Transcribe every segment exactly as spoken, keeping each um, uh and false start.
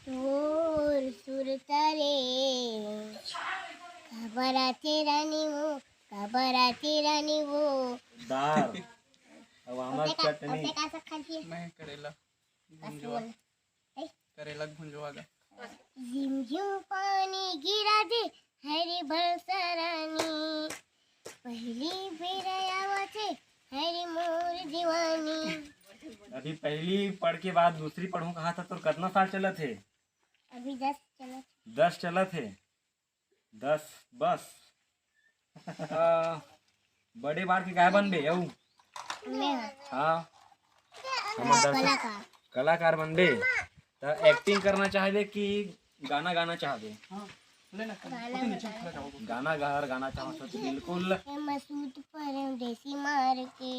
तोर सुरता ले काबर आथे रानी वो, काबर आथे रानी वो। दार। अब आमा ओते का, चटनी। ओते का साग खाथे? मैं करेला कस भुंजवा। बोल। ए? करेला भुंजवा गा। झिमझिम पानी गिरा दे, हरी बरसा रानी। पहली बेर आवत हे, हरी मोर दीवानी। अभी पहली पढ़ के बाद दूसरी पढ़ूं कहा था, तो कितना साल चलत हे? अभी दस चलत। दस चलत हे? दस बस। आ, बड़े बार के काय बनबे अऊ? मैं। हाँ। हमर दर्शक कलाकार। कलाकार बनबे। त एक्टिंग करना चाहबे कि गाना गाना चाहबे? हाँ, ले ना, गाना ओती नीचे गाना। खड़ा जाओ। गाना गा, गाना चाहत हो तो बिल्कुल। ए, मैं सूत परदेसी मार के,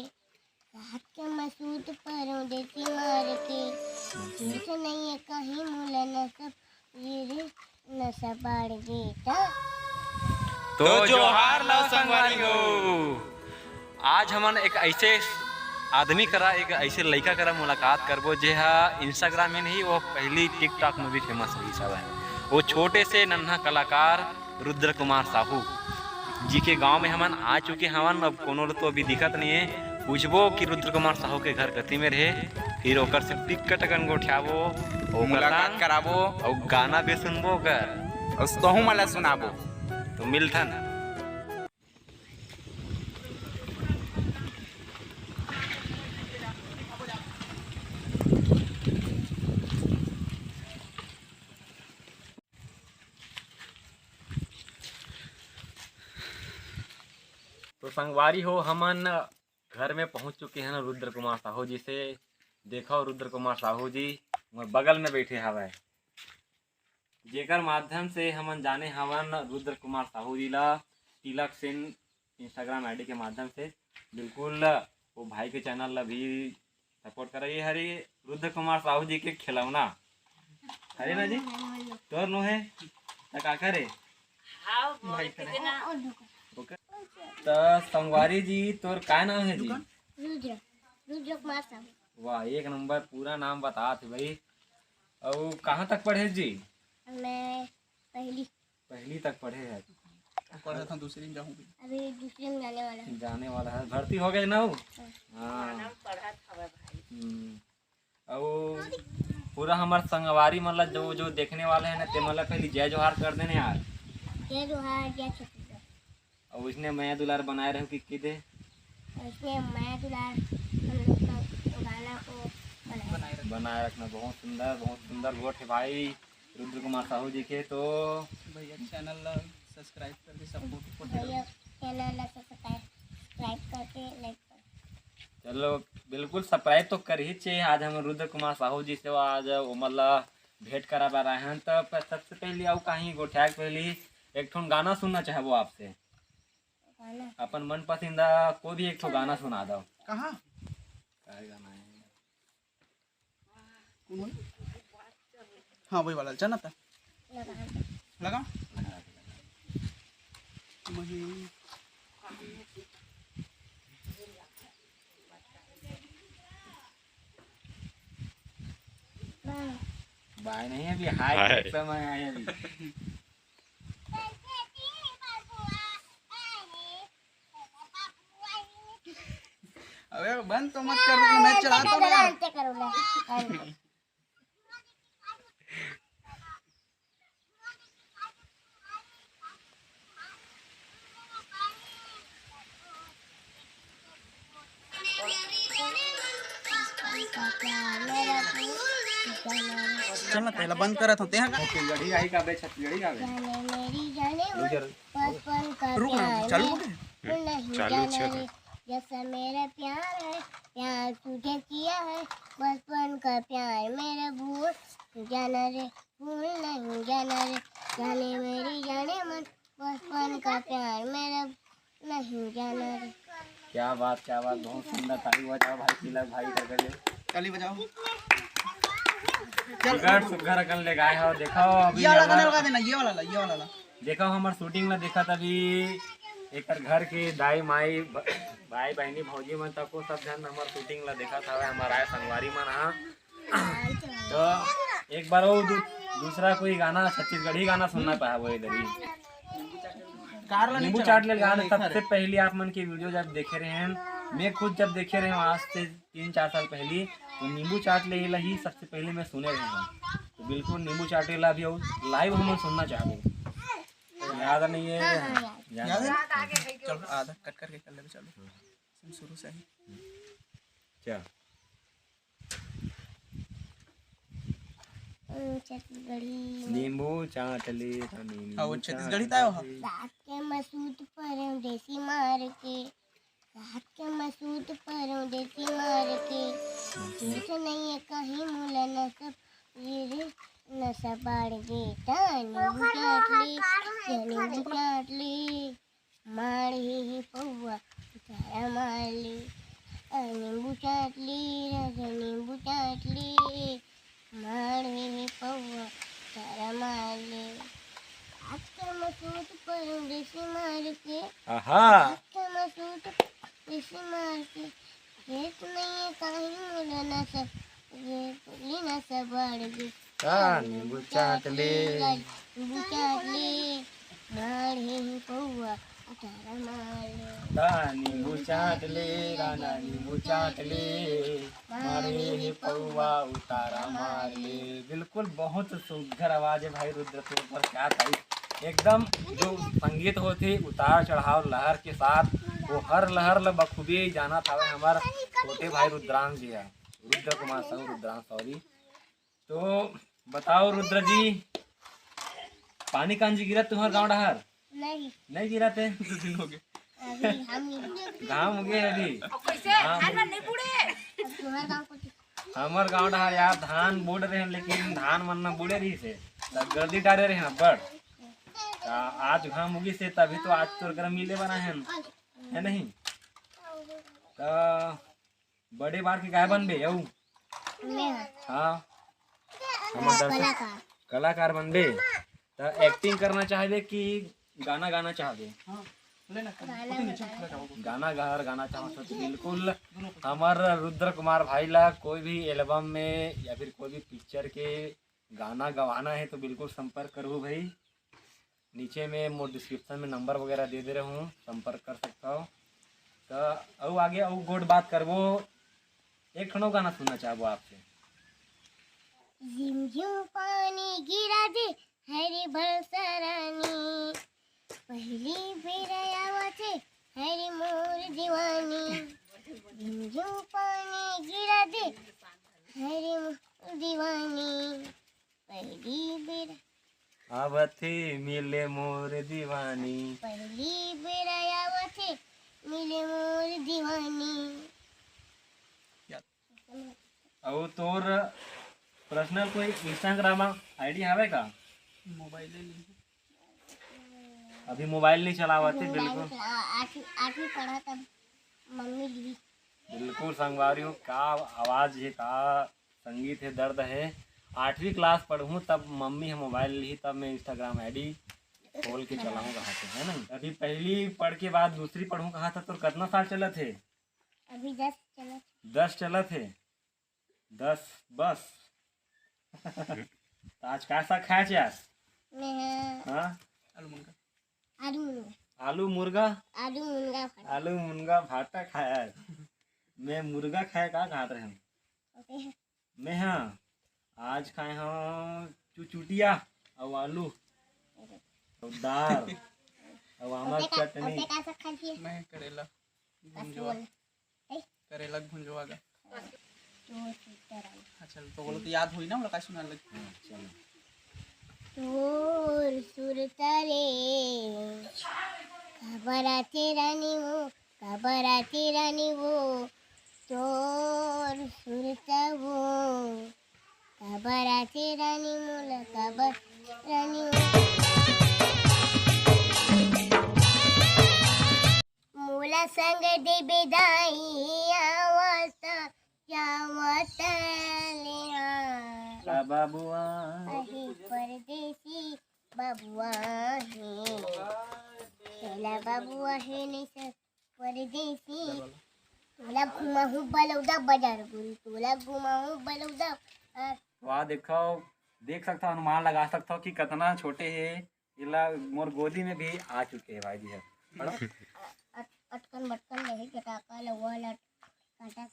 रात के मैं सूत परदेसी मार के, कुछ नहीं है कहीं मुला नशा, ये रे नशा बाढ़ बेटा। तो जोहार लव संगवारी हो। आज हमन एक ऐसे आदमी करा, एक ऐसे लइका करा मुलाकात करबो, जे हा Instagram में नहीं, वो पहली TikTok में भी famous होइस हवय। वो छोटे से नन्हा कलाकार रुद्र कुमार साहू जी के गांव में हमन आ चुके हवन। अब कोनो ल तो अभी दिखत नहीं है। पूछबो कि रुद्र कुमार साहू के घर कति में रहे, फिर ओकर से टिकट अकन गोठियाबो, ओकर मुलाकात संग कराबो। अउ गाना भी सुनबो ओकर। अउ तोहू मन ला सुनाबो। तो मिलथन। तो संगवारी हो, हमन घर में पहुंच चुके हैं रुद्र कुमार साहू जी से। देखो रुद्र कुमार साहू जी मोर बगल में बैठे हवय, जेकर माध्यम से हमन जाने हवन रुद्र कुमार साहू जी ला, तिलक सेन Instagram ID के माध्यम से। बिल्कुल वो भाई के channel ला भी support करा। ये हरे रुद्र कुमार साहू जी के खिलौना, हरे ना जी? तोर नो है त का करे? हाँ, भाई करे। ओके। त संगवारी जी, तोर का नाम है जी? रुद्र, रुद्र कुमार साहू। वाह, एक नंबर पूरा नाम बतात हे भाई। अउ कहाँ तक पढ़े जी? मैं पहली। पहली तक पढ़े है। पढ़त हूँ, दूसरी में जाऊँ भी। अभी दूसरी में जाने वाला है। जाने वाला है, भर्ती हो गए ना वो? हाँ। हाँ। पढ़त हवे भाई। हम्म। अउ पूरा हमार संगवारी मन ला, जो जो देखने वाले हैं ना, ते मन ला पहली जय जोहार कर देने यार। जय जोहार, जय छत्तीसगढ़। अउ इसने मया दुलार बनाए रहो कि, कि दे। इसने मया दुलार हम लोग का गाना को बनाए रखो। बनाए रखना। बहुत सुंदर, बहुत सुंदर गोठ है भाई रुद्र कुमार साहू जी के। तो भैया channel ला subscribe करके support करो। भैया channel ला subscribe, subscribe करके like करो। चलो, बिल्कुल subscribe तो कर ही चाहिए। आज हम रुद्र कुमार साहू जी से आज ओमन ला भेंट करा बर आए हैं। तो प-, सबसे पहले अउ कहीं गोठिया के पहले एक ठोन गाना सुनना चाहबो आपसे। गाना? अपन मन पसंदीदा कोई भी एक ठो गाना सुना दो। कहाँ? काय गाना है? कौन हो? हाँ, वही वाला, चल ना ता। लगा। लगा? मही। बाय। बाय नहीं, अभी हाय हाय। के समय आए अभी। अबे बंद तो मत कर, मैं चलाता हूँ ना यार। अंते करो ना। चल ना, पहला बंद करत हों, तेहा गा। छत्तीसगढ़ी गाई का बे, छत्तीसगढ़ी गावे। जाने मेरी जाने मन, बचपन का रुक ना, प्यार चालू हो गया? भूल नहीं चालू जाना छे रे, जैसा मेरा प्यार है, प्यार तुझे किया है, बचपन का प्यार मेरा भूल नहीं जाना रे, भूल नहीं जाना रे, जाने मेरी जाने मन, बचपन का प्यार मेरा नहीं जाना रे। क्या बात, क्या बात, बहुत सुंदर। ताली बजाओ भाई, तिलक भाई कर दे। ताली बजाओ। सुघर, सुघर अकन ले गाए हो। देखो अभी ये वाला गाना हमार, लगा देना, ये वाला ला, ये वाला ला। देखो हमार shooting ला देखत अभी एकर घर के दाई माई, ब-, भाई बहनी भौजी मन तको सब झन हमार shooting ला देखत हवे, हमार आए संगवारी मन। हाँ, तो एक बार वो दू, दूसरा कोई गाना, छत्तीसगढ़ी गाना सुनना चाहबो इधर ही। नींबू चाट ले गाना सबसे पहली आप मन के वीडियो जब देखे रहे हैं, मैं खुद जब देखे रहे हूँ आज से तीन चार साल पहली, तो नींबू चाट ले ला ही सबसे पहले मैं सुने रहे हूँ। तो बिल्कुल नींबू चाट ले ला भी लाइव हम सुनना चाहबो। याद नहीं है? याद है। चलो आधा कट करके कर लेबे, चलो। शुरू से ही। क्या? छत्तीसगढ़ी। नींबू चाट ले, हाँ, वो छत्तीसगढ़ी तायो ह। रात के मसूत परदेसी मार के, रात के मसूत परदेसी मार के, कुछ नहीं है कहीं मुला नशा, ये रे नशा बाढ़ गे, ता नींबू चाट ले, ता नींबू चाट ले। मार हे हे पौवा, उतारा मार ले। आ, नींबू चाट ले, राजा नींबू चाट ले। मार हे हे पौवा, उतारा मार ले। आज के मसूत परदेसी मार के। आहा। आज के मसूत परदेसी मार के। खेत नहीं है कहीं मुला नशा, ये बोली नशा बाढ़ गे। ता नींबू चाट ले। नींबू चाट ले, मार हे ही पौवा, उतारा मार ले। ता नींबू चाट ले, राना नींबू चाट ले, मार हे ही पौवा, उतारा मार ले। बिल्कुल, बहुत सुघर आवाज है भाई रुद्र के ऊपर, क्या तारीफ। एकदम जो संगीत होथे उतार चढ़ाव लहर के साथ, वो हर लहर ल बखूबी जानत हवे हमर छोटे भाई रुद्रांश जी ह, रुद्र कुमार साहू, रुद्रांश सॉरी। तो बताओ रुद्र जी, पानी कांजी गिरत तुम्हर गांव डहर? नहीं। नहीं गिरत हे? दो दिन हो गए। अभी हम घाम उगे अभी। अब कैसे? घाम। धान मन नहीं बूड़े। अब तुम्हारा गांव को हमर गांव डहर यार धान बूड़ रहे हैं, लेकिन धान मन न बूड़े रही से, त गर्दी डारे रहे हैं बड़। त आज घाम उगी से तभी तो आज तोर करा मिले बना है, है नहीं? त बड़े बार के काय बनबे अऊ? मैं हाँ। हमर दर्शक कलाकार। कलाकार बनबे। त एक्टिंग करना चाहबे कि गाना गाना चाहबे? हाँ, ले ना, गाना गाना चाहबो। गाना गा, गाना चाहत हो तो बिल्कुल हमर रुद्र कुमार भाई ला कोई भी एल्बम में या फिर कोई भी पिक्चर के गाना गवाना है तो बिल्कुल संपर्क करहू भाई। नीचे में मोर डिस्क्रिप्शन में नंबर वगैरह दे दे रहे हूँ, संपर्क कर सकता हो। तो अऊ आगे अऊ गोठ बात करबो, एक ठनो गाना सुनना चाहबो आपसे। झिमझिम पानी गिरा दे हरे बरसा रानी, पहली बेर आवत हे हरे मोर दीवानी। झिमझिम पानी गिरा दे हरे मोर दीवानी, पहली बेर आवत हे मिले मोर दीवानी। पहली बेर आवत हे मिले मोर दीवानी। अऊ तोर पर्सनल कोई Instagram आईडी हवे का? मोबाइल ले ली। अभी मोबाइल नहीं चलावत हे, बिल्कुल। आठवीं, आठवीं पढ़ा तब मम्मी ली। बिल्कुल संगवारी हो, का आवाज है, का संगीत है, दर्द है। आठवीं क्लास पढ़ूँ तब मम्मी ह मोबाइल ली, तब मैं Instagram आईडी खोल के चलाऊँ कहा थे, है ना? अभी पहली पढ़ के बाद दूसरी पढ़ूँ कहा था, तोर कितना साल चलत है? अभी दस चलत। दस चलत है। दस बस। त आज का साग खाए हस आज? मैं हाँ? आलू मुनगा। आलू मुनगा। आलू मुर्गा? आलू मुनगा भाटा। आलू मुनगा भाटा खाए हस। मैं मुर्गा खाए का खात रहे हूँ। ओके। मैं हाँ, आज खाए हूँ चुचुटिया अउ आलू अउ दाल अउ आमर ओके का, चटनी। ओके का साग खाए हस? मैं करेला। भुंजवा। करेला भुंजवा गा। हाँ, चल, तो बोलो तो याद होई ना, बोला का सुना लगे। हाँ, चलो। तोर सुरता रे, काबर आथे रानी वो, काबर आथे रानी वो, तोर सुरता वो, काबर आथे रानी मोला, काबर रानी वो। मोला संग देबे दाई, आवत जावत लेहा। का बबुआ? अहे परदेसी बबुआ हे। तेला बबुआ हे नहीं सर परदेसी। तोला घुमाहूँ बलौदा बाजार गुरी, तोला घुमाहूँ बलौदा बाजार। वाह, देखो, देख सकथव, अनुमान लगा सकथव कि कतना छोटे हे। एला मोर गोदी में भी आ चुके हे भाई जी ह। पढ़ो। अट-, अटकन बटकन नहीं, गटाका लउआ लट काटा।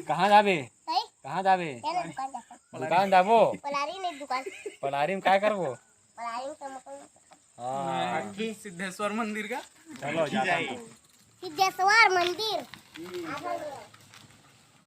कहाँ जाबे? सही? कहाँ जाबे? चलो दुकान जाता। दुकान जाबो? पलारी नहीं दुकान। पलारी में काय करबो? पलारी में टमाटर। हाँ। सिद्धेश्वर मंदिर का। चलो जाता हूँ। सिद्धेश्वर मंदिर।